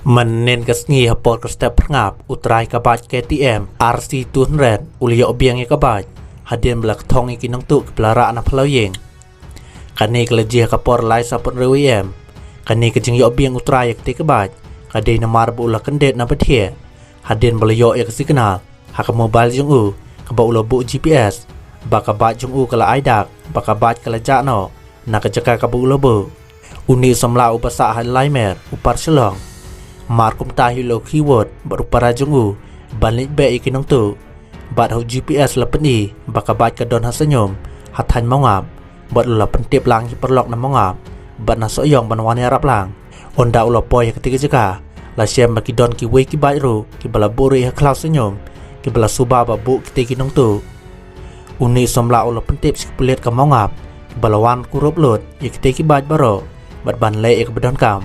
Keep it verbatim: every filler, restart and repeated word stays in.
Mynnin ka sngi ha por ka step phyrngap, u trai ka bike K T M R C two hundred u la ïoh biang ïa ka bike hadien ba la kthong ïa ki nongtuh kiba la rah na phyllaw ïing. Kane ka la jia ha ka por lai saw phew hynriew A M. Kane ka jingïoh biang u trai ïa katei ka bike ka dei namar ba u la kyndit na ba thiah hadien ba la ïoh ïa ka signal ha ka mobile jong u kaba u la buh G P S ba ka bike jong u ka la ai dak, ba ka bike ka la jah noh na ka jaka kaba u la buh. Une u samla uba sah ha Laimer, u Par Shillong, mar kumta hi u la khie wut bad u para jong u ban leit beh ïa ki nongtuh. Bad ha u G P S la pyni ba ka bike ka don ha Saiñum, ha thaiñ Mawngap, bad u la pyntip lang ïa ki paralok na Mawngap bad na Sohiong ban wan ïarap lang. Ynda u la poi ha katei ka jaka, la shem ba ki don kiwei ki bike ruh kiba la buhrieh ha khlaw Saiñum, kiba la suba ba buh kitei ki nongtuh. Une u samla u la pyntip sha ki pulit ka Mawngap, kiba la wan kurup lut ïa kitei ki bike baroh bad ban leh ïa kaba donkam.